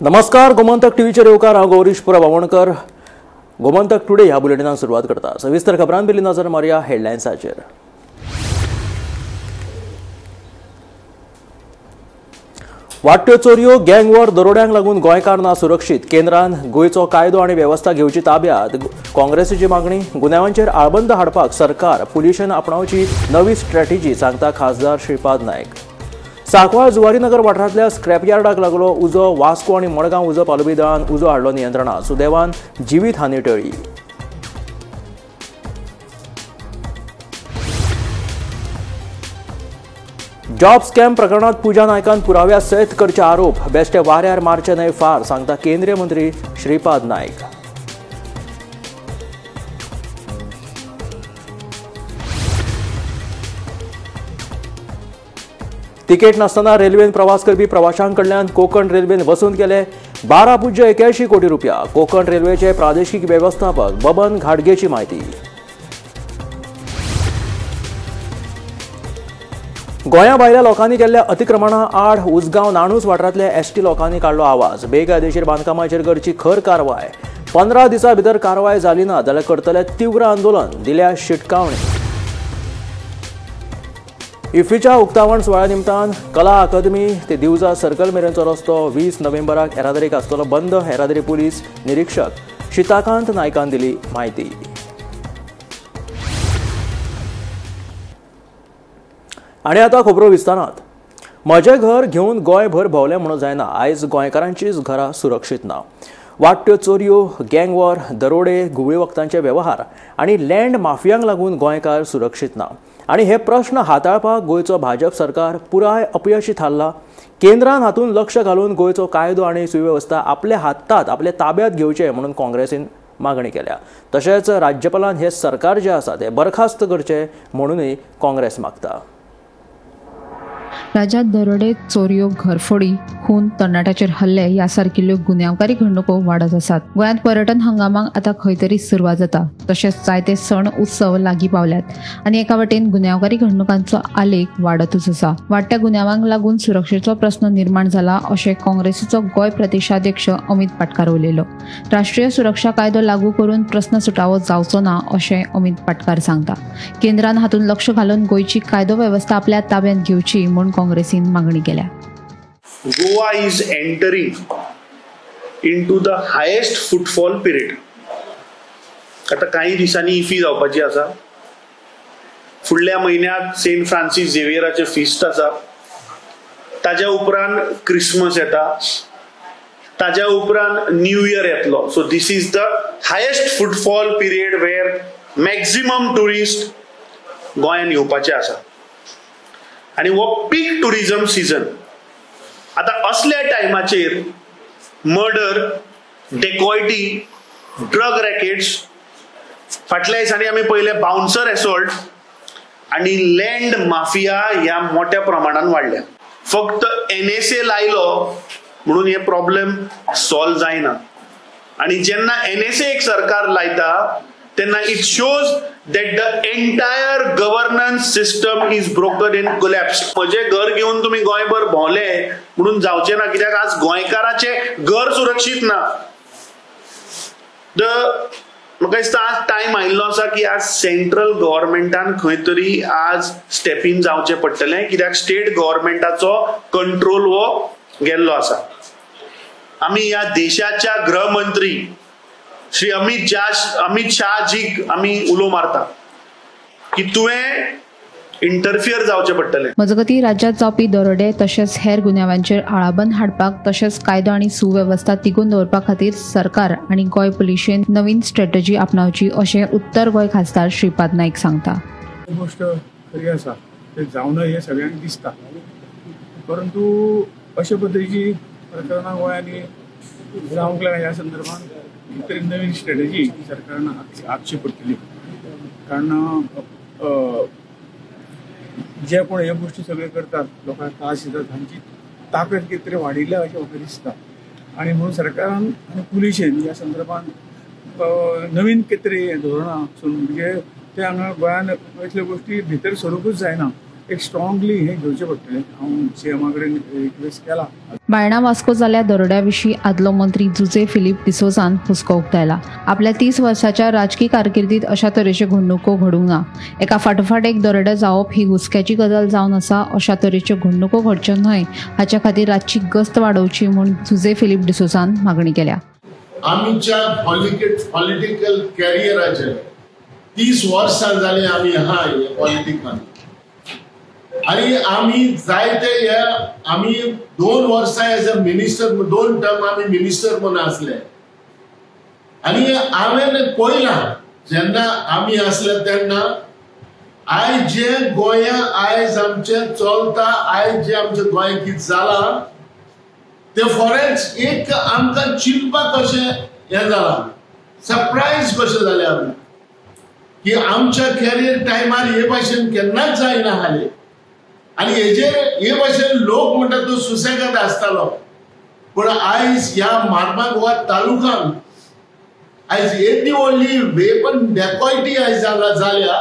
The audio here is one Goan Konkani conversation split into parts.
नमस्कार, गोमंतक टीव्हीचेर येवकार. हांव गौरीश पुरा बावणकर. गोमंतक टुडे ह्या बुलेटिनाक सुरवात करता. सविस्तर खबरां पयलीं नजर मारया हेडलायन्साचेर. वाडट्यो चोरयो, गँग वॉर, दरोड्यांक लागून गोंयकार ना सुरक्षीत. केंद्रान गोंयचो कायदो आनी वेवस्था घेवची ताब्यात. काँग्रेसीची मागणी. गुन्यांवांचेर आळबंद हाडपाक सरकार पुलिशेन आपणावची नवी स्ट्रॅटेजी, सांगता खासदार श्रीपाद नायक. सांकवाळ जुवारीनगर वाठारांतल्या स्क्रॅपयार्डाक लागलो उजो. वास्को आनी मडगांव उजो पालोवपी दळान उजो हाडलो नियंत्रणात. सुदैवान जिवीत हानी टळ्ळी. जॉब स्कॅम प्रकरणात पूजा नायकान पुराव्या सयत करचे आरोप. बेश्टे वाऱ्यार मारचे न्हय फार, सांगता केंद्रीय मंत्री श्रीपाद नायक. तिकेट नासतना रेल्वेन प्रवास करपी प्रवाशांकडल्यान कोकण रेल्वेन वसूल केले 12.81 कोटी रुपया. कोकण रेल्वेचे प्रादेशिक वेवस्थापक बबन घाडगेची म्हायती. गोंया भायल्या लोकांनी केल्ल्या अतिक्रमणा आड उजगांव नाणूस वाठारांतल्या एसटी लोकांनी काडलो आवाज. बेकायदेशीर बांदकामाचेर करची खर कारवाय. 15 दिसां भितर कारवाय जाली ना जाल्यार करतले तीव्र आंदोलन, दिल्या शिटकावणी. इफ्फीच्या उक्तावण सुवाळ्या निमतान कला अकादमी ते दिवजा सर्कल मेरेनचो रस्तो 20 नोव्हेंबराक येरादारीक आसतलो बंद. येरादारी पुलीस निरीक्षक शीताकांत नायकान दिली म्हायती. आनी आतां खबरो विस्तारांत. म्हजें घर घेवन गोंयभर भोंवलें म्हणून जायना, आयज गोंयकारांचीच घरां सुरक्षीत ना. वाडट्यो चोरयो, गँग वॉर, दरोडे, घुंवळी वखदांचे वेव्हार आनी लँड माफियांक लागून गोंयकार सुरक्षीत ना. आनी हे प्रश्न हाताळपाक गोंयचो भाजप सरकार पुराय अपयशी थारला. केंद्रान हातूंत लक्ष घालून गोंयचो कायदो आनी सुवेवस्था आपल्या हातात, आपल्या ताब्यात घेवचे म्हणून काँग्रेसीन मागणी केल्या. तशेंच राज्यपालान हे सरकार जे आसा ते बरखास्त करचे म्हणूनय काँग्रेस मागता. राज्यात दरोडे, चोरयो, घरफोडी, खून, तरणाट्याचेर हल्ले ह्या सारकिल्ल्यो गुन्यांवकारी घडणुको वाडत आसात. गोंयांत पर्यटन हंगामाक आतां खंय तरी सुरवात जाता. तशेंच जायते सण उत्सव लागीं पावल्यात आनी एका वटेन गुन्यांवकारी घडणुकांचो आलेख वाडतूच आसा. वाडट्या गुन्यांवांक लागून सुरक्षेचो प्रस्न निर्माण जाला अशें काँग्रेसीचो गोंय प्रदेशाध्यक्ष अमित पाटकार उलयलो. राष्ट्रीय सुरक्षा कायदो लागू करून प्रस्न सुटावो जावचो ना अशें अमित पाटकार सांगता. केंद्रान हातूंत लक्ष घालून गोंयची कायदो वेवस्था आपल्या ताब्यात घेवची म्हूण काँग्रेसीन मागणी केल्या. Goa is entering into the highest footfall period. आता काही दिसांनी इफी जावपाची आसा. फुडल्या म्हयन्यात सेंट फ्रांसीस झेवियराचे फिस्ट आसा. ताज्या उपरांत क्रिसमस येता. ताज्या उपरांत न्यू इयर येतलो. So this is the highest footfall period where maximum tourist गोंयान येवपाचे आसा आनी हो पीक टुरिझम सीझन. आता असल्या टायमाचेर मर्डर, डेकॉयटी, ड्रग रॅकेट्स, फाटल्या दिसांनी आमी पळयले बाउन्सर एसॉल्ट आनी लँड माफिया ह्या मोठ्या प्रमाणान वाडल्या. फक्त एनएसए लायलो म्हणून हे प्रॉब्लेम सॉल्व जायना आनी जेन्ना एनएसए एक सरकार लायता तेन्ना it shows that the entire governance system is broken and collapsed. म्हजें घर घेवन तुमी गोंयभर भोंवले म्हणून जावचें ना, कित्याक आज गोंयकाराचें घर सुरक्षीत ना. म्हाका दिसता आज टायम आयिल्लो आसा की आज सेंट्रल गव्हर्मेंटान खंय तरी आज स्टेप इन जावचें पडटलें, कित्याक स्टेट गव्हर्मेंटाचो कंट्रोल हो गेल्लो आसा. आमी ह्या देशाच्या गृहमंत्री श्री अमित शाहजीक आमी उलो मारता की तुवें इंटरफियर जावचें पडटलें. मजगतीं राज्यात जावपी दरोडे तशेंच हेर गुन्यांवांचेर आळाबंद हाडपाक तशेंच कायदो आनी सुवेवस्था तिगोवन दवरपा खातीर सरकार आनी गोंय पुलिशेन नवीन स्ट्रॅटेजी आपणावची अशें उत्तर गोंय खासदार श्रीपाद नायक सांगता. गोष्ट खरी आसा, ते जावना हें सगळ्यांक दिसता, परंतु अशे पद्दतीची प्रकरणां गोंयांनी जावंक लागल्या. ह्या संदर्भात तरी नवीन स्ट्रॅटेजी सरकारान आखची पडटली, कारण जे कोण ह्यो गोष्टी सगळे करतात, लोकांक त्रास दितात, तांची ताकद कितें तरी वाडिल्ल्या अशें म्हाका दिसता. आनी म्हणून सरकारान आनी पुलिशेन ह्या संदर्भात नवीन कितें तरी धोरणां म्हणजे ते हांगा गोंयांत असल्यो गोष्टी भितर सरूंकूच जायना. एक स्ट्रॉंगली हें घेवचें पडटलें. हांव सीएमा कडेन रिक्वेस्ट केला. बायणा वास्को जाल्या दरोड्या विशीं आदलो मंत्री जुझे फिलीप डिसोझान हुस्को उक्तायला. आपल्या 30 वर्साच्या राजकी कारकिर्दीत अशा तरेच्यो घडणुको घडूंक ना. एका फाटोफाट एक दरोडे जावप ही हुस्क्याची गजाल जावन आसा. अशा तरेच्यो घडणुको घडच्यो न्हय हाच्या खातीर रातची गस्त वाडोवची म्हूण जुझे फिलीप डिसोझान मागणी केल्या. आमच्या पॉलिटिकल कॅरियराचेर 30 वर्सां जाली आमी आहा पॉलिटिकान आनी आमी जायते हे आमी 2 वर्सां एज अ मिनिस्टर 2 टर्म आमी मिनिस्टर म्हणून आसले आनी हांवें पळयलां जेन्ना आमी आसले तेन्ना आयज जे गोंया आयज आमचें चलता, आयज जे आमच्या गोंय कितें जालां ते फॉरेन्स एक आमकां चिंतपाक कशें हें जालां, सरप्रायज कशें जालें आमी की आमच्या कॅरियर टायमार हे भाशेन केन्नाच जायना हाले आनी हेजेर हे भाशेन लोक म्हणटा तो सुसेगाद आसतालो. पूण आयज ह्या मार्मागोवा तालुकान आयज येदी व्हडली वेपन डेकॉयटी आयज जाल्या.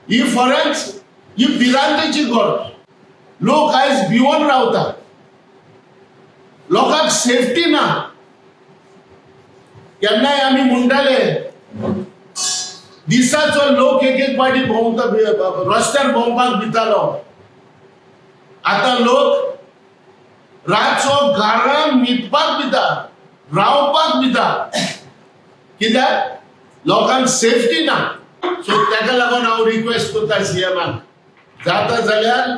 ही फॉरेन्स ही भिरांतेची गरज. लोक आयज भिवन रावता, लोकांक सेफ्टी ना. केन्नाय आमी म्हणटाले दिसाचो लोक एक एक पाटी भोंवता, रस्त्यार भोंवपाक भितालो. आतां लोक रातचो घरान न्हिदपाक भिता, रावपाक भिता, कित्याक लोकांक सेफ्टी ना. सो ताका लागून हांव रिक्वेस्ट करता सीएमाक, जाता जाल्यार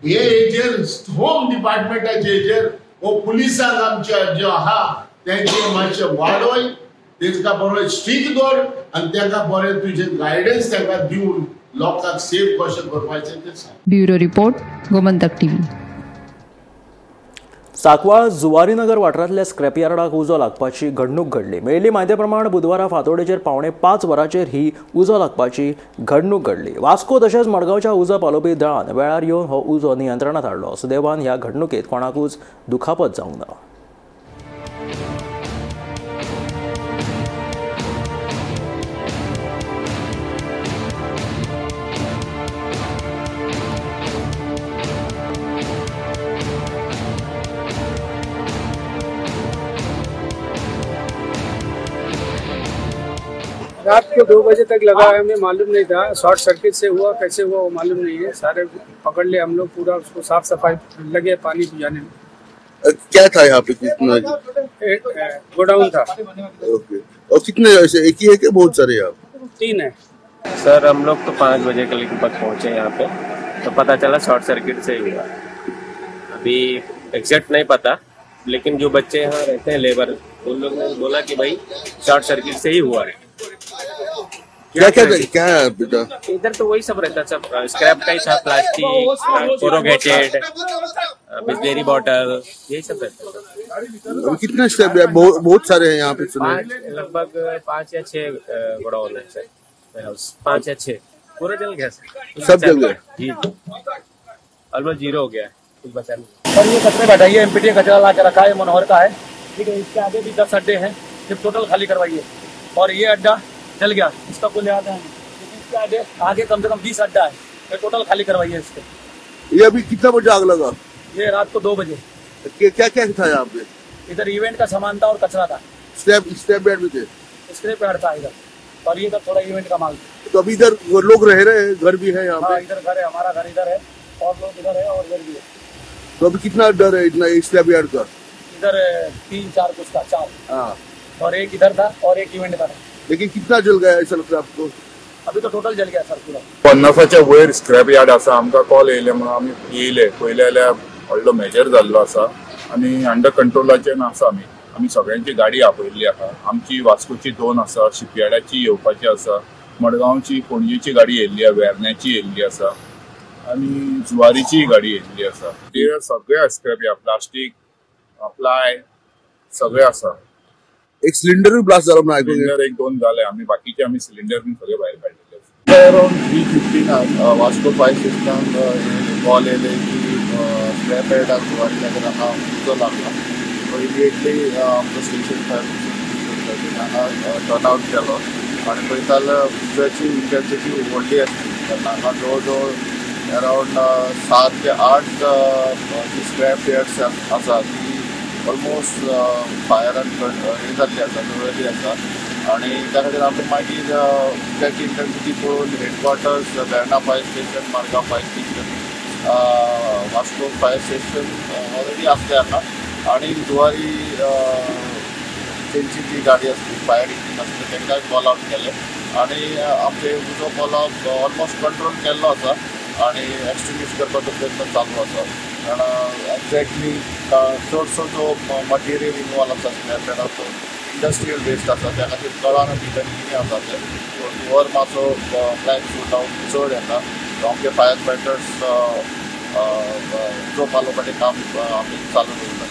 हे हेजेर होम डिपार्टमेंटाचे हेजेर वो पुलिसांक आमच्या ज्यो आहा तेंचे मातशें वाडय, तेंकां बरो स्ट्रीक दवर आनी तेंकां बरें तुजें गायडन्स तेंकां दिवन लोकांक सेफ कशें करपाचें तें सांग. Bureau report, Gomantak TV. Sancoale Zuarinagar वाठारांतल्या स्क्रॅप यार्डाक उजो लागपाची घडणूक घडली. मेळिल्ली म्हायती प्रमाण बुधवारा फांतोडेचेर 4:45 वरांचेर ही उजो लागपाची घडणूक घडली. वास्को तशेंच मडगांवच्या उजो पालोवपी दळान वेळार येवन हो उजो नियंत्रणांत हाडलो. सुदैवान ह्या घडणुकेंत कोणाकूच दुखापत जावंक ना. रात को 2 बजे तक लगा है, हमें मालूम नहीं था शॉर्ट सर्किट से हुआ कैसे हुआ वो मालूम नहीं है। सारे पकड़ ले हम लोग, पूरा उसको साफ सफाई लगे पानी बुझाने में। क्या था यहाँ पे? कितना गोडाउन था। ओके, और कितने ऐसे एक ही है कि बहुत सारे? यहाँ 3 है सर। हम लोग तो 5 बजे के लगभग पहुँचे यहाँ पे, तो पता चला शॉर्ट सर्किट से ही हुआ। अभी एग्जैक्ट नहीं पता, लेकिन जो बच्चे यहाँ रहते हैं लेबर, उन लोग ने बोला कि भाई शॉर्ट सर्किट से ही हुआ है। क्या क्या क्या है बेटा? इधर तो वही सब रहता है, सब स्क्रैप का ही था, प्लास्टिक, कोरोगेटेड, बिस्लेरी बॉटल, यही सब रहता है। कितने स्क्रैप? बहुत सारे हैं यहाँ पे। लगभग 5 या 6 गोडाउन है सर, 5 या 6। पूरा जल गया सर, सब जल गया जी, ऑलमोस्ट जीरो हो गया, कुछ बचा नहीं। सर ये कचरे बैठाइए, एमपीटी कचरा ला के रखा है, मनोहर का है, ठीक है। इसके आगे भी 10 अड्डे हैं, सिर्फ टोटल खाली करवाइए। और ये अड्डा जल गया, इसका कोई लिहाज नहीं। इसके आगे आगे कम से कम 20 अड्डा है, ये टोटल खाली करवाइए इसको। ये अभी कितना बजे आग लगा? ये रात को 2 बजे। क्या क्या था यहाँ पे? इधर इवेंट का सामान था और कचरा था। स्क्रैप यार्ड भी थे? स्क्रैप यार्ड था इधर, और ये थोड़ा इवेंट का माल। तो अभी इधर लोग रह रहे हैं, घर भी है यहाँ पे? इधर घर है, हमारा घर इधर है, और लोग इधर है और इधर भी है। तो अभी कितना डर है इतना स्क्रैप यार्ड का? इधर 3-4 कुछ था, 4। हाँ, और एक इधर था और एक इवेंट का था। लेकिन कितना जल गया ऐसा लगता है आपको? अभी तो टोटल जल गया सर पूरा। 50च्या वयर स्क्रॅप यार्ड आसा। आमकां कॉल येयले म्हणून आमी येयले, पयले जाल्यार व्हडलो मेजर जाल्लो आसा आनी अंडर कंट्रोलाचेर आसा। आमी सगळ्यांची गाडी आपयल्ली आसा। आमची वास्कोची 2 आसा, शिपयार्डाची येवपाची आसा, मडगांवची पणजेची गाडी येयल्ली आसा, वेर्ण्याची येयल्ली आसा आनी जुवारीची गाडी येयल्ली आसा। ते सगळे स्क्रॅप यार्ड, प्लास्टीक, प्लाय सगळे आसा। एक सिलिंडर भी ब्लास्ट झाला म्हणून सिलिंडर 1-2 झाले, आम्ही बाकीचे आम्ही सिलिंडर बी सगळे भायर काडलेले। अराउंड 3:15 वास्को फायर स्टेशनाक कॉल येयले की स्क्रॅप यार्डाक जुवारी हांगा उजो लागला। सो इमिडिएटली आमचो स्टेशन फायर स्टेशन हांगा टर्न आवट केलो आनी पळयता जाल्यार उज्याची इंटेन्सिटी व्हडली आसली, कारण हांगा जवळ जवळ अरावंड 7 ते 8 जी स्क्रॅप यार्ड्स आसा ती ऑलमोस्ट फायरान हे जाल्ली आसा, जळिल्ली आसा. आनी त्या खातीर आमी मागीर त्याची इंटेन्सिटी पळोवन headquarters, Verna fire station, Margao fire station, Vasco fire station already आसले हांगा. आनी जुवारी तेंची जी गाडी आसली फायर इंजीन आसली तांकां कॉल आवट केलें आनी आमचे उजो कॉल ऑलमोस्ट कंट्रोल केल्लो आसा आनी एक्सटिंग्विश करपाचो प्रयत्न चालू आसा. कारण एक्झॅक्टली चडसो जो मटेरियल इनवॉल्व आसा स्क्रॅप इंडस्ट्रियल वेस्ट आसा त्या खातीर कळना भितर कितें आसा तें. धुंवर मातसो ब्लॅक शूट आउट चड येता. आमचे फायर फायटर्स उजो पालोवपाचें काम आमी चालू दवरला.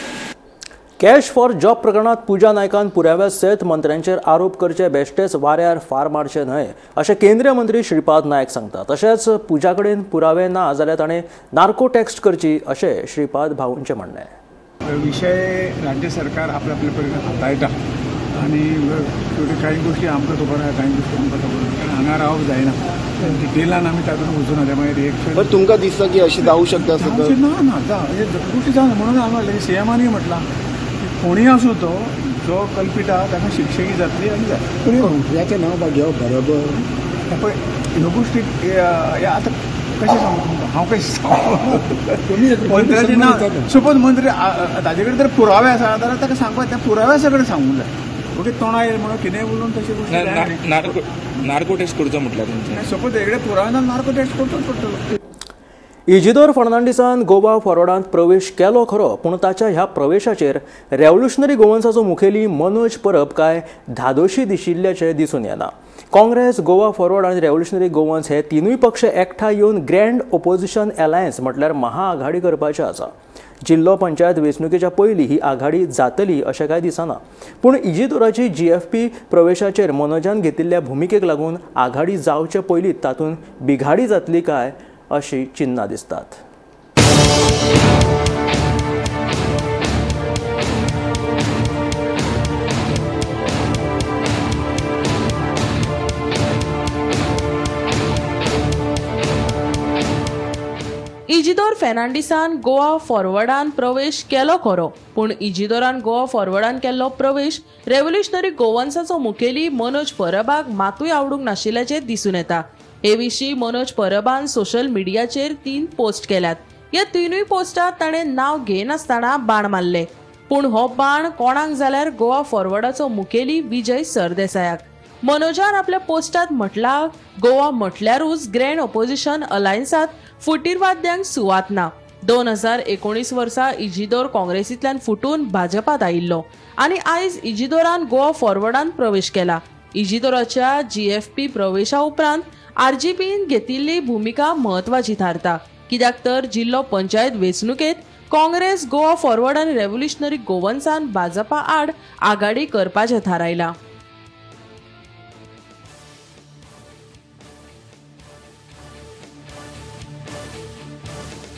कॅश फॉर जॉब प्रकरणात पूजा नायकान पुराव्या सयत मंत्र्यांचेर आरोप करचे बेश्टेच वाऱ्यार फार मारचे न्हय अशें केंद्रीय मंत्री श्रीपाद नायक सांगता. तशेंच पूजा कडेन पुरावे ना जाल्यार ताणें नार्को टॅक्स्ट करची अशें श्रीपाद भाऊंचें म्हणणें. विशय राज्य सरकार आपल्या आपल्या परीन हाताळटा आनी कांय गोश्टी आमकां खबर आहा, कांय गोश्टी आमकां खबर ना, कारण हांगा रावप जायना, डिटेलान आमी तातूंत वचूना. त्या मागीर रिएक्शन तुमकां दिसता की अशें जावं शकता? ना ना जा गोश्टी जावना म्हणून हांवें सीएमानूय म्हटलां कोणूय आसूं तो जो कल्पीत आहा ताका शिक्षेकी जातली आनी जाय. मंत्र्याचें नांव घेवप बरोबर पळय ह्यो गोश्टी आतां कशें सांगू तुमकां, हांव कशें सांगू मंत्र्याचें नांव. सपोज मंत्री ताजे कडेन जर पुरावे आसा जाल्यार ताका सांगपाक त्या पुराव्या सगळें सांगूंक जाय. ओके तोंडा येयल म्हणून कितेंय उलोवन तशें गोश्टी नार्को टेस्ट करचो म्हटल्यार तुमचें सपोज तेजे कडेन पुरावे ना नार्को टेस्ट करचोच पडटलो. इजिदोर फर्नांडीसान गोवा फॉरवर्डांत प्रवेश केलो खरो, पूण ताच्या ह्या प्रवेशाचेर रेव्होल्युशनरी गोवन्साचो मुखेली मनोज परब काय धादोशी दिशिल्ल्याचें दिसून येना. काँग्रेस, गोवा फॉरवर्ड आनी रेव्होल्युशनरी गोवन्स हे तिनूय पक्ष एकठांय येवन ग्रँड ओपोजिशन अलायन्स म्हटल्यार महाआघाडी करपाचें आसा. जिल्लो पंचायत वेंचणुकेच्या पयलीं ही आघाडी जातली अशें कांय दिसना, पूण इजिदोराची जीएफपी प्रवेशाचेर मनोजान घेतिल्ल्या भुमिकेक लागून आघाडी जावचे पयलीं तातूंत बिघाडी जातली काय अशी चिन्हां दिसतात. इजिदोर फेर्नांडीसान गोवा फॉरवर्डान प्रवेश केलो खरो, पूण इजिदोरान गोवा फॉरवर्डान केल्लो प्रवेश रेव्होल्युशनरी गोवन्साचो मुखेली मनोज परबाक मातूय आवडूंक नाशिल्ल्याचें दिसून येता. हे विशीं मनोज परबान सोशल मिडियाचेर 3 पोस्ट केल्यात. ह्या तिनूय पोस्टात ताणें नांव घेनासतना बाण मारले, पूण हो बाण कोणाक जाल्यार गोवा फॉरवर्डाचो मुखेली विजय सरदेसायाक. मनोजान आपल्या पोस्टात म्हटलां, गोवा म्हटल्यारूच ग्रँड ओपोजिशन अलायन्सांत फुटीरवाद्यांक सुवात ना. 2019 वर्सा इजिदोर काँग्रेसींतल्यान फुटून भाजपात आयिल्लो आनी आयज इजिदोरान गोवा फॉरवर्डान प्रवेश केला. इजिदोराच्या जीएफपी प्रवेशा उपरांत आरजीपीन घेतिल्ली भुमिका म्हत्वाची थारता, कित्याक तर जिल्लो पंचायत वेंचणुकेंत काँग्रेस, गोवा फॉरवर्ड आनी रेव्होल्युशनरी गोवन्सान भाजपा आड आघाडी करपाचें थारायलां.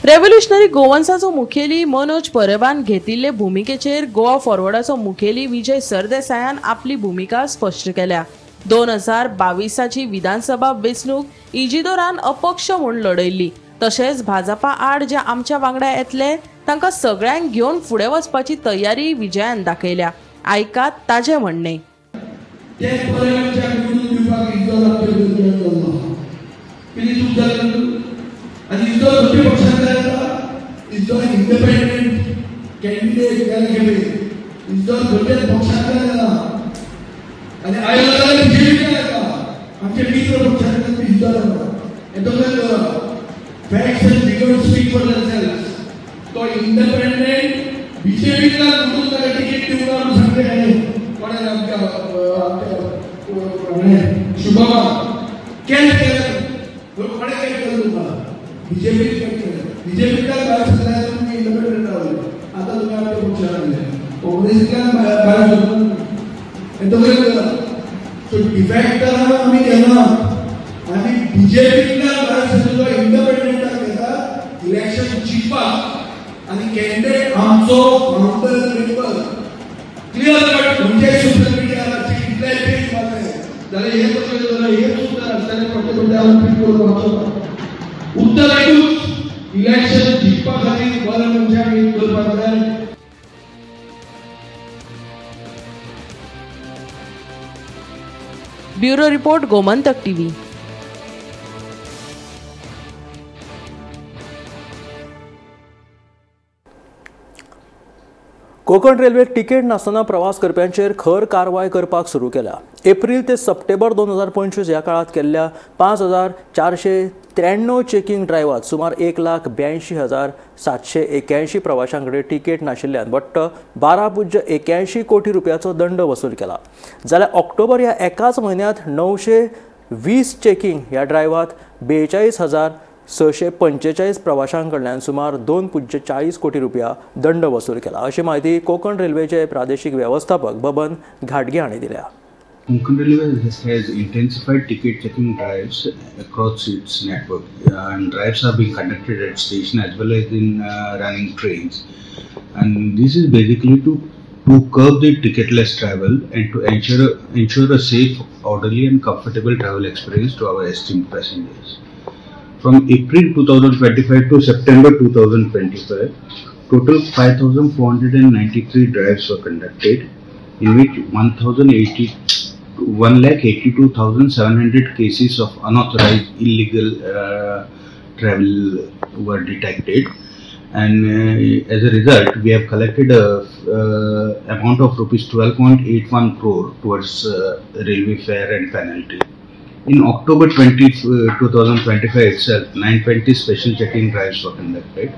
रेव्होल्युशनरी गोवन्साचो मुखेली मनोज परबान घेतिल्ले भुमिकेचेर गोवा फॉरवर्डाचो मुखेली विजय सरदेसायान आपली भुमिका स्पश्ट केल्या. 2022ची विधानसभा वेंचणूक इजिदोरान अपक्ष म्हूण लढयल्ली, तशेंच भाजपा आड जे आमच्या वांगडा येतले तांकां सगळ्यांक घेवन फुडें वचपाची तयारी विजयान दाखयल्या. आयकात ताजें म्हणणें. आनी आयलो जाल्यार बीजेपीन येता, आमचे मित्र पक्षांतल्यान इजोर येता. हें तकलेन दवरा. Facts and figures speak for themselves. तो इंडिपेंडंट बीजेपींतल्यान फुटून ताका तिकीट दिवंक ना म्हणून सांगले हाणें. कोणें आमच्या शुभमा केन्ना केलें? कोणें केन्ना केलें तुमकां? बीजेपीन केन्ना केलें? बीजेपींतल्यान भायर सरले तुमी इंडिपेंडंट रावले, आतां तुमी आमच्या पक्षान आयले. काँग्रेसींतल्यान भायर सरले. सो डिफॅक्टरां आमी घेना आनी बीजेपींतल्यान भायर सरलेलो इंडिपेंडंटाक घेता इलेक्शन जिखपाक. आनी कॅन्डिडेट आमचो फावंडर मेंबर क्लियर कट म्हणजे सोशल मिडियाचे कितले पेज मारले जाल्यार हें कसलें जाल्यार हें सुद्दां रस्त्याने पडटे पडटे हांव पीक करून वचप. उत्तर एकूच, इलेक्शन जिखपा खातीर बऱ्या मनशांक एक करपाक जाय. Bureau report, Gomantak TV. Konkan रेल्वेक ticket नासतना प्रवास करप्यांचेर खर कारवाय करपाक सुरू केल्या. एप्रिल ते सप्टेंबर 2025 ह्या काळात केल्ल्या 5493 चेकिंग ड्रायव्हात सुमार 1,82,781 प्रवाशां कडेन तिकेट नाशिल्ल्यान वट्ट 12.81 कोटी रुपयाचो दंड वसूल केला. जाल्यार ऑक्टोबर ह्या एकाच म्हयन्यांत 920 चेकिंग ह्या ड्रायव्हात 42,645 प्रवाशां कडल्यान सुमार 2.40 कोटी रुपया दंड वसूल केला, अशी माहिती कोकण रेल्वेचे प्रादेशिक व्यवस्थापक बबन घाटगे हांणी दिल्या. Konkan Railway has intensified ticket checking drives across its network, and drives are being conducted at station as well as in running trains. And this is basically to curb the ticketless travel and to ensure a safe, orderly and comfortable travel experience to our esteemed passengers. From April 2025 to September 2025, total 5,493 drives were conducted, in which 1,82,700 cases of unauthorized illegal travel were detected, and as a result, we have collected a amount of rupees 12.81 crore towards railway fare and penalty. In October 2025 itself, 920 special checking drives were conducted,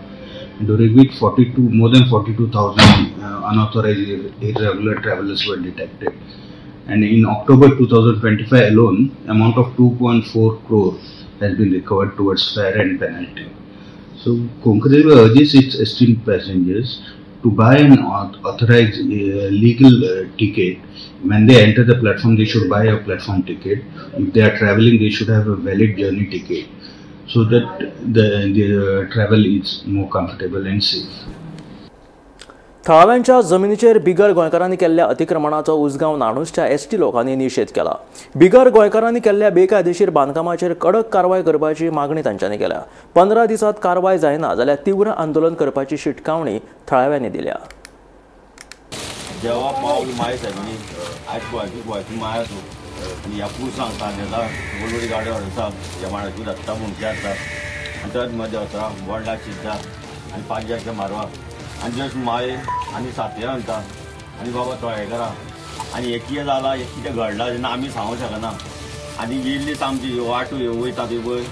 during which more than 42,000 unauthorized irregular travelers were detected. And in October 2025 alone, amount of 2.4 crore has been recovered towards fare and penalty. So Konkan Railway urges its esteemed passengers to buy an authorized legal ticket. When they enter the platform, they should buy a platform ticket. If they are traveling, they should have a valid journey ticket, so that the travel is more comfortable and safe. थळाव्यांच्या जमिनीचेर बिगर गोंयकारांनी केल्ल्या अतिक्रमणाचो उसगांव नाणूसच्या एसटी लोकांनी निशेध केला. बिगर गोंयकारांनी केल्ल्या बेकायदेशीर बांदकामाचेर कडक कारवाय करपाची मागणी तांच्यांनी केल्या. 15 दिसांत कारवाय जायना जाल्यार तीव्र आंदोलन करपाची शिटकावणी थळाव्यांनी दिल्या. देवा पावल माय सायबिणी आयज गोंयची माया तूं आनी ह्या पुरसांक सांजेता व्हड व्हड गाडयो हाडटा जेवणाची धाडटा म्हणचे आसता आनी थंयच मजा वता वडला शिजता आनी पांचशे मारवा आनी जस्ट माये आनी सातये म्हणटा आनी बाबा तळेकरा आनी हें कितें जालां हें कितें घडलां जेन्ना आमी सांगूंक शकना. आनी येयल्ली आमची वाट वयता ती पळय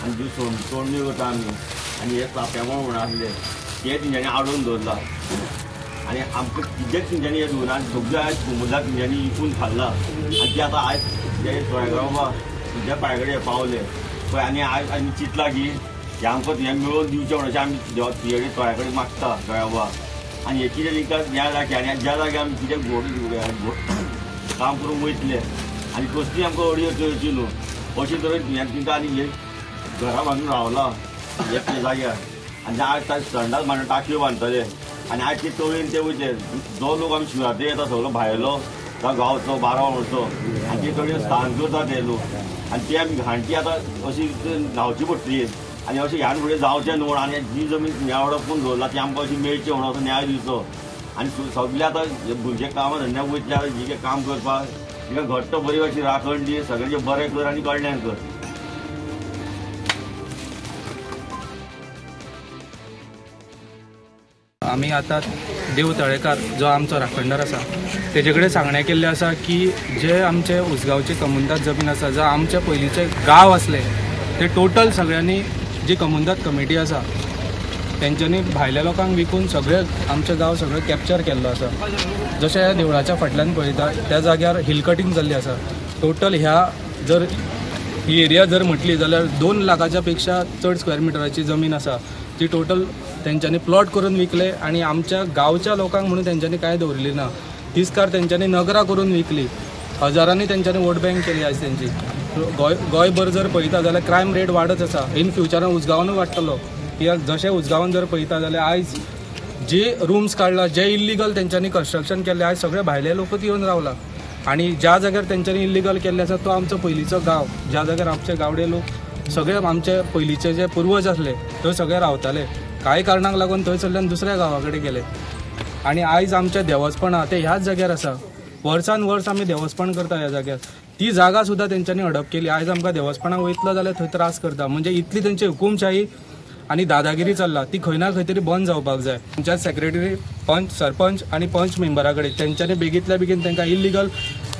आनी जी सोडणी वता आमी आनी हे चाप्यामळ म्हणून आसले ते तेंच्यांनी आडोवन दवरला आनी आमकां कितेंच तेंच्यांनी हें दवरना. आनी सगळें आयज कोमुनिदाद तेंच्यांनी विकून खाल्ला आनी ते आतां आयज ते तळेकरा बाबा तुज्या पांया कडेन पावले पळय. आनी आयज आमी चिंतला की हें आमकां हें मेळोवन दिवचें म्हणून अशें आमी तुजे कडेन तळ्या कडेन मागता तळ्या बाबा. आनी हें कितें तांकां ह्या जाग्यार आनी ज्या जाग्यार आमी कितें गोड काम करूंक वयतले आनी कसली आमकां अडी येवची न्हू अशे तरेन हें तांकां आनी हे घरां बांदून रावला हे जाग्यार. आनी आयज ताजे संडास बांदून टाकयो बांदतले आनी आयज ते तळयेन ते वयतले. जो लोक आमी शिवरात्री येता सगळो भायलो गांवचो 12 वरचो आनी ते तळयेन स्थान करता ते लोक आनी ते आमी घांटी आतां अशी धांवची पडटली आनी अशें ह्यान फुडें जावचें न्हू म्हणून आनी जी जमीन ह्या हडपून दवरला ती आमकां अशी मेळची म्हणून असो न्याय दिवचो. आनी सगळे आतां भुरगे कामां धंद्याक वयतले आतां जी काम करपाक तिका घट्ट बरी अशी राखण दी, सगळ्यांचें बरें कर आनी कल्याण कर. आमी आतां देव तळेकार जो आमचो राखणदार आसा तेजे कडेन सांगणें केल्लें आसा की जे आमचे उसगांवची कमुनिदाद जमीन आसा, जो आमचे पयलींचे गांव आसले ते टोटल सगळ्यांनी जी कमुनिदाद कमिटी आसा तेंच्यांनी भायल्या लोकांक विकून सगळे आमचे गांव सगळे कॅप्चर केल्लो आसा. जशें ह्या देवळाच्या फाटल्यान पळयता त्या जाग्यार हिल कटींग जाल्ली आसा. टोटल ह्या जर ही एरिया जर म्हटली जाल्यार 2 लाखाच्या पेक्षा चड स्क्वेअर मिटराची जमीन आसा ती टोटल तेंच्यांनी प्लॉट करून विकले आनी आमच्या गांवच्या लोकांक म्हणून तेंच्यांनी कांय दवरली ना. तीच कार तेंच्यांनी नगरां करून विकली, हजारांनी तेंच्यांनी वोट बँक केली. आयज तेंची गोंयभर जर पळयता जाल्यार क्रायम रेट वाडत आसा. इन फ्युचरान उसगांवानूय वाडटलो कित्याक जशें उसगांवान जर पळयता जाल्यार आयज जे रुम्स काडला, जे इल्लिगल तेंच्यांनी कन्स्ट्रक्शन केल्लें, आयज सगळे भायले लोकूच येवन रावला. आनी ज्या जाग्यार तेंच्यांनी इल्लिगल केल्लें आसा तो आमचो पयलींचो गांव, ज्या जाग्यार आमचे गावडे लोक सगळे आमचे पयलींचे जे पुर्वज आसले थंय सगळे रावताले. कांय कारणांक लागून थंयसरल्यान दुसऱ्या गांवा कडेन गेले आनी आयज आमचें देवस्पण आहा तें ह्याच जाग्यार आसा. वर्सान वर्स आमी देवस्पण करता ह्या जाग्यार. ती जागा सुद्दां तेंच्यांनी हडप केली. आयज आमकां देवस्पणाक वयतलो जाल्यार थंय त्रास करता. म्हणजे इतली तेंची हुकुमशाही आनी दादागिरी चल्ला ती खंय ना खंय तरी बंद जावपाक जाय. पंचायत सेक्रेटरी, पंच, सरपंच आनी पंच मेंबरा कडेन तेंच्यांनी बेगींतल्या बेगीन तांकां इलिगल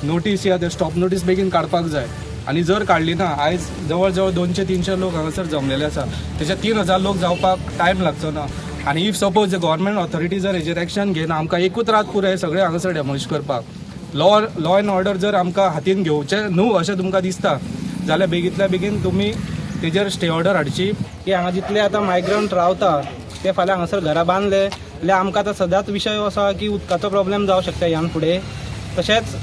नोटीस या ते स्टॉप नोटीस बेगीन काडपाक जाय. आनी जर काडली ना, आयज जवळ जवळ 200-300 लोक हांगासर जमलेले आसा, तेच्या 3000 लोक जावपाक टायम लागचो ना. आनी if suppose government authority जर हेजेर एक्शन घेयना, आमकां एकूच रात पुराय सगळें हांगासर डेमोलिश करपाक. लॉ एंड ऑर्डर जर आमकां हातीन घेवचें न्हू अशें तुमकां दिसता जाल्यार बेगींतल्या बेगीन तुमी तेजेर स्टे ऑर्डर हाडची. की हांगा जितले आतां मायग्रंट रावता ते फाल्यां हांगासर घरां बांदले जाल्यार आमकां आतां सदांच विशय आसा की उदकाचो प्रॉब्लेम जावंक शकता ह्यान फुडें. तशेंच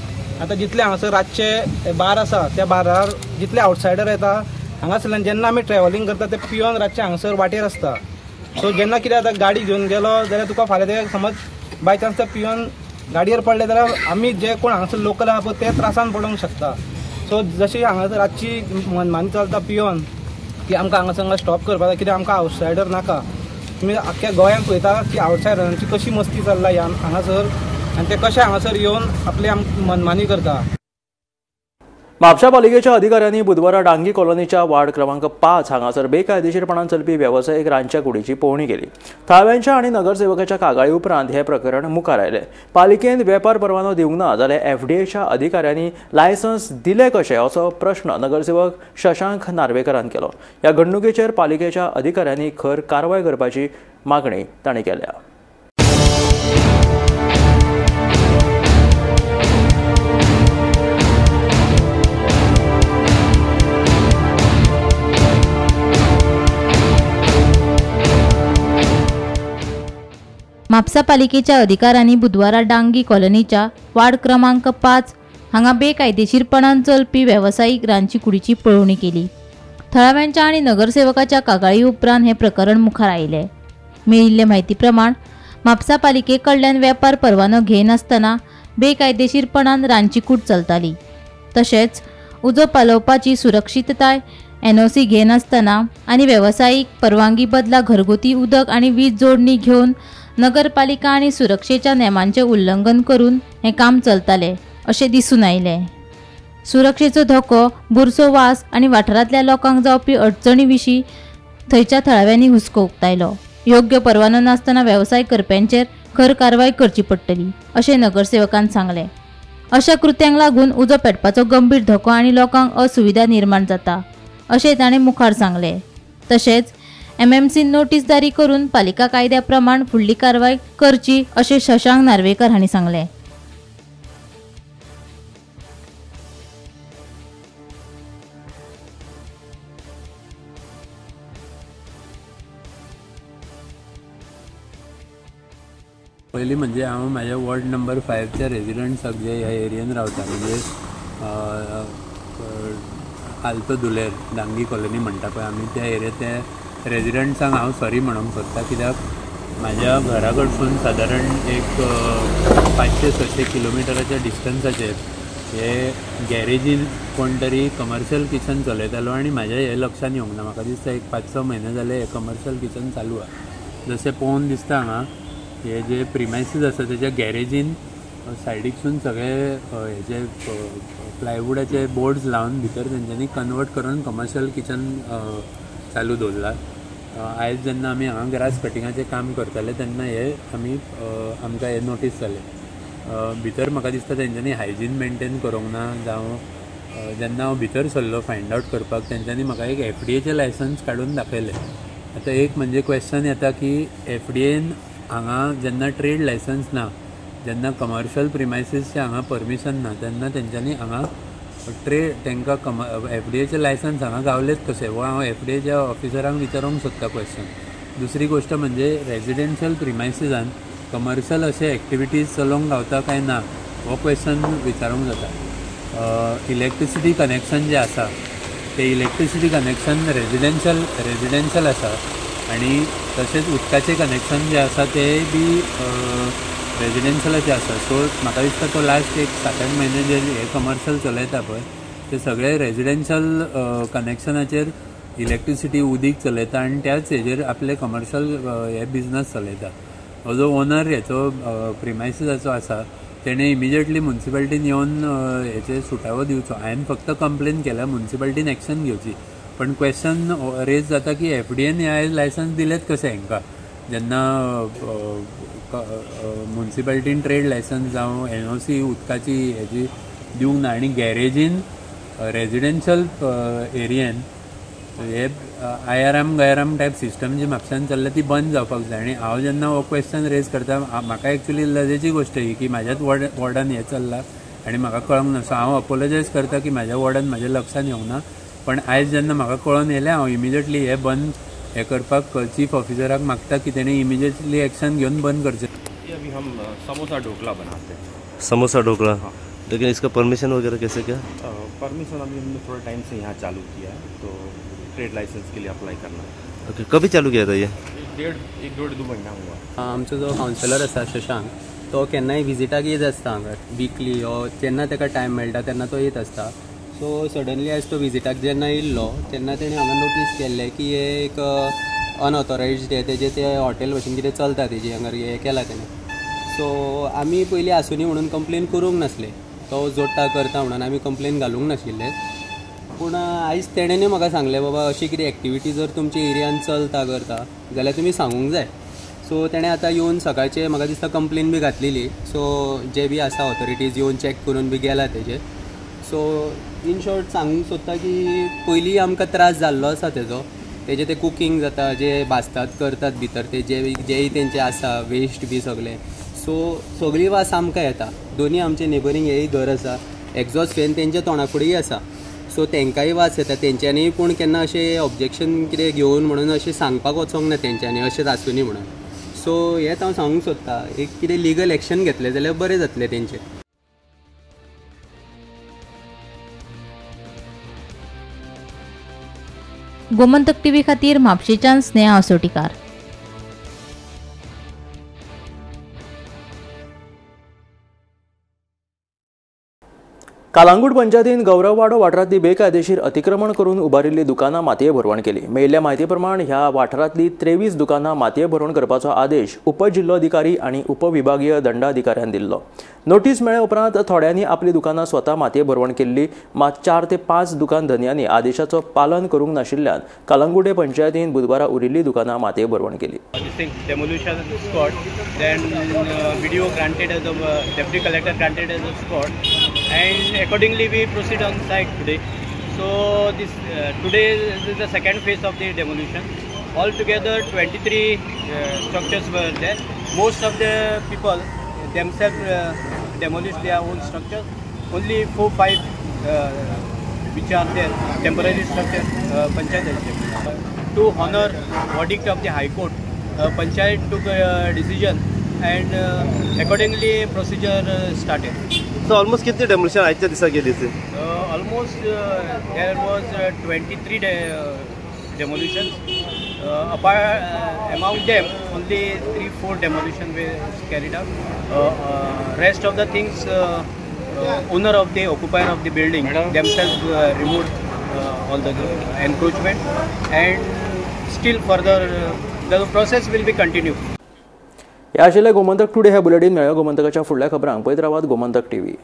आतां जितले हांगासर रातचे बार आसा त्या बारार जितले आवटसायडर येता हांगासरल्यान जेन्ना आमी ट्रॅव्हलिंग करता ते पिवन रातचे हांगासर वाटेर आसता. सो जेन्ना कितें आतां गाडी घेवन गेलो जाल्यार तुका फाल्यां ते समज बाय चान्स ते पिवन गाडयेर पडले जाल्यार आमी जे कोण हांगासर लोकल आहा पळय ते त्रासान पडोंक शकता. सो जशी हांगासर रातची मनमानी चलता पिवन की आमकां हांगासर हांगा स्टॉप करपाक जाय, कित्याक आमकां आवटसायडर नाका. तुमी आख्ख्या गोंयांत पळयता की आवटसायडरांची कशी मस्ती चल्ला ह्या हांगासर आनी ते कशे हांगासर येवन आपली मनमानी करता. म्हापशा पालिकेच्या अधिकाऱ्यांनी बुधवारा डांगी कॉलनीच्या वार्ड क्रमांक 5 हांगासर बेकायदेशीरपणान चलपी वेवसायीक रांदच्या कुडीची पळोवणी केली. थळाव्यांच्या आनी नगरसेवकाच्या कागाळी उपरांत हें प्रकरण मुखार आयलें. पालिकेन वेपार परवानो दिवंक ना जाल्यार एफडीएच्या अधिकाऱ्यांनी लायसन्स दिलें कशें असो प्रश्न नगरसेवक शशांक नार्वेकरान केलो. ह्या घडणुकेचेर पालिकेच्या अधिकाऱ्यांनी खर कारवाय करपाची मागणी तांणी केल्या. म्हापसा पालिकेच्या अधिकाऱ्यांनी बुधवारा डांगी कॉलनीच्या वार्ड क्रमांक 5 हांगा बेकायदेशीरपणान चलपी वेवसायीक रांदची कुडीची पळोवणी केली. थळाव्यांच्या आनी नगरसेवकाच्या कागाळी उपरांत हें प्रकरण मुखार आयलें. मेळिल्ले म्हायती प्रमाण म्हापसा पालिके कडल्यान वेपार परवानो घेयनासतना बेकायदेशीरपणान रांदची कूड चलताली. तशेंच उजो पालोवपाची सुरक्षितताय एनओसी घेयनासतना आनी वेवसायीक परवानगी बदला घरगुती उदक आनी वीज जोडणी घेवन नगरपालिका आनी सुरक्षेच्या नेमांचें उल्लंघन करून हें काम चलतालें अशें दिसून आयलें. सुरक्षेचो धोको, बुरसो वास आनी वाठारांतल्या लोकांक जावपी अडचणी विशीं थंयच्या थळाव्यांनी हुस्को उक्तायलो. योग्य परवानो नासतना वेवसाय करप्यांचेर खर कारवाय करची पडटली अशें नगरसेवकान सांगलें. अशा कृत्यांक लागून उजो पेटपाचो गंभीर धोको आनी लोकांक असुविधा निर्माण जाता अशें ताणें मुखार सांगलें. तशेंच एमएमसीन नोटीस जारी करून पालिका कायद्या प्रमाण फुडली कारवाय करची अशें शशांक नार्वेकर हांणी सांगलें. पयलीं म्हणजे हांव म्हाज्या वॉर्ड नंबर 5च्या रेजिडंट्साक जे ह्या एरियेन रावता, म्हणजे आल्तो दुलेर डांगी कॉलनी म्हणटा पळय आमी, त्या एरियेंत त्या रेजिडंट्सांक हांव सॉरी म्हणूंक सोदता, कित्याक म्हाज्या घरा कडसून सादारण एक 500-600 किलोमिटराच्या डिस्टन्साचेर हे गॅरेजीन कोण तरी कमर्शियल किचन चलयतालो आनी म्हाज्या हें लक्षान येवंक ना. म्हाका दिसता एक 5-6 म्हयने जाले हें कमर्शियल किचन चालू आसा. जशें पळोवन दिसता हांगा हे जे प्रिमायसीस आसा तेच्या गॅरेजीन सायडीकसून सगळे हेजे प्लायवुडाचे बोर्ड्स लावन भितर तेंच्यांनी कन्वर्ट करून कमर्शियल किचन चालू दवरला. आयज जेन्ना आमी हांगा ग्रास कटिंगाचें काम करताले तेन्ना हे आमी आमकां हे नोटीस जालें. भितर म्हाका दिसता तेंच्यांनी हायजीन मेनटेन करूंक ना, जावं जेन्ना हांव भितर सरलो फायंड आवट करपाक तेंच्यांनी म्हाका एक एफडीएचें लायसन्स काडून दाखयलें. आतां एक म्हणजे क्वेश्चन येता की एफडीएन हांगा जेन्ना ट्रेड लायसन्स ना, जेन्ना कमर्शियल प्रिमायसीसचें हांगा परमिशन ना, तेन्ना तेंच्यांनी हांगा ट्रेड तांकां एफडीएचें लायसन्स हांगा गावलेच कशें, हो हांव एफडीएच्या ऑफिसरांक विचारूंक सोदता क्वेश्चन. दुसरी गोश्ट म्हणजे रेजिडेन्शियल प्रिमायसीसान कमर्शियल अशे एक्टिविटीज चलोवंक गावता काय ना हो क्वेश्चन विचारूंक जाता. इलेक्ट्रिसिटी कनेक्शन जें आसा तें इलेक्ट्रिसिटी कनेक्शन रेजिडेन्शियल आसा आनी तशेंच उदकाचें कनेक्शन जें आसा तें बी रेजिडेन्शियलाचें आसा. सो म्हाका दिसता तो लास्ट एक 7-8 म्हयने जे हे कमर्शियल चलयता पळय ते सगळे रेजिडेन्शियल कनेक्शनाचेर इलेक्ट्रिसिटी उदीक चलयता आनी त्याच हेजेर आपले कमर्शियल हे बिजनस चलयता. हो जो ओनर हेचो प्रिमायसिसाचो आसा तेणें इमिजिएटली मुन्सिपालिटीन येवन हेचेर सुटावो दिवचो. हांवें फक्त कंप्लेन केल्या, मुन्सिपालिटीन एक्शन घेवची. पण क्वेश्चन रेज जाता की एफडीएन हे आयज लायसन्स दिलेत कशें हांकां, जेन्ना मुन्सिपालिटीन ट्रेड लायसन्स जावं एनओसी उदकाची हेजी दिवंक ना आनी गॅरेजीन रेजिडेन्शियल एरियेन हे आयाराम गयाराम टायप सिस्टम जी म्हापश्यान चल्ल्या ती बंद जावपाक जाय. आनी हांव जेन्ना हो क्वेश्चन रेज करता म्हाका एक्चुली लजेची गोश्ट ही की म्हाज्याच वॉर्डान हें चल्लां आनी म्हाका कळोंक ना. सो हांव अपोलोजायज करता की म्हाज्या वॉर्डान म्हाज्या लक्षान येवंक ना, पण आयज जेन्ना म्हाका कळोन येयलें हांव इमिजिएटली हे बंद हे करपाक चीफ ऑफिसराक मागता की तेणें इमिजिएटली एक्शन घेवन बंद करचें. अभी हम समोसा ढोकला बनाते हैं. समोसा ढोकला, हाँ। लेकिन इसका परमिशन वगैरह कैसे क्या? परमिशन अभी हमने थोड़े टाइम से यहाँ चालू किया है, तो ट्रेड लाइसेंस के लिए अप्लाई करना है. ओके, कभी चालू किया था ये? एक डेढ़ दो महीना हुआ. आमचो जो कावन्सिलर आसा शशांक, तो केन्नाय विजिटाक येत आसता हांगा विकली ओ जेन्ना ताका टायम मेळटा तेन्ना तो येत आसता. सो सडनली आयज तो विजिटाक जेन्ना येयल्लो तेन्ना तेणें हांगा नोटीस केल्लें की हे एक अनऑथोरायज्ड हें तेजें तें हॉटेल भशेन कितें चलता तेजी हांगा हें केलां तेणें. सो आमी पयलीं आसुनी म्हणून कंप्लेन करूंक नासले, तो जोडटा करता म्हणून आमी कंप्लेन घालूंक नाशिल्ले. पूण आयज तेणें म्हाका सांगलें बाबा अशी कितें एक्टिविटी जर तुमच्या एरियान चलता करता जाल्यार तुमी सांगूंक जाय. सो तेणें आतां येवन सकाळचें म्हाका दिसता कंप्लेन बी घातलेली. सो जे बी आसा ऑथॉरिटीज येवन चॅक करून बी गेला तेजेर. सो इन शॉर्ट सांगूंक सोदता की पयलीं आमकां त्रास जाल्लो आसा तेजो, तेजें तें कुकींग जाता, जे भाजतात करतात भितर ते जे जेय तेंचे आसा वेस्ट बी सगळें, सो सगळी वास आमकां येता. दोनी आमचे नेबरींग हेय घर आसा, एग्जॉस्ट फॅन तेंच्या तोंडा फुडेंय आसा, सो तेंकांय वास येता. तेंच्यांनी पूण केन्ना अशें ऑब्जेक्शन कितें घेवन म्हणून अशें सांगपाक वचोंक ना तेंच्यांनी अशेंच आसुनी म्हणून. सो हेंच हांव सांगूंक सोदता, एक कितें लिगल एक्शन घेतलें जाल्यार बरें जातलें तेंचें. गोमंतक टीव्ही खातीर म्हापशेंच्यान स्नेहा असोटीकार. कालांगूट पंचायतीन गौरववाडो वाठारांतली बेकायदेशीर अतिक्रमण करून उबारिल्ली दुकानां मातये भरवण केली. मेळिल्ल्या म्हायती प्रमाण ह्या वाठारांतली 23 दुकानां मातये भरवण करपाचो आदेश उपजिल्लोधिकारी आनी उपविभागीय दंडाधिकाऱ्यान दिल्लो. नोटीस मेळ्ळे उपरांत थोड्यांनी आपली दुकानां स्वता मातये भरवण केल्ली, मात 4 ते 5 दुकान धनयांनी आदेशाचो पालन करूंक नाशिल्ल्यान कालांगुटे पंचायतीन बुधवारा उरिल्ली दुकानां मातये भरवण केली. Demolition squad, then video granted as a deputy collector granted as a squad, and accordingly we proceed on site today. So this today is the second phase of the demolition. Altogether 23 structures were there. Most of the people themselves demolished their own structures. Only 4-5 which are there temporary structure panchayat has demolished. To honor verdict of the High Court, panchayat took a decision and accordingly procedure started. So almost कितने demolition आजच्या दिसा केली थे? Almost there was 23 demolitions. Apart among them only 3-4 demolition was carried out. Rest of the things owner of the occupier of the building themselves removed all the encroachment, and still further the process will be continued. ह्या आशिल्लें गोमंतक टुडे ह्या बुलेटीन. मेळ्ळ्या गोमंतकाच्या फुडल्या खबरांक पळयत रावात गोमंतक टीव्ही.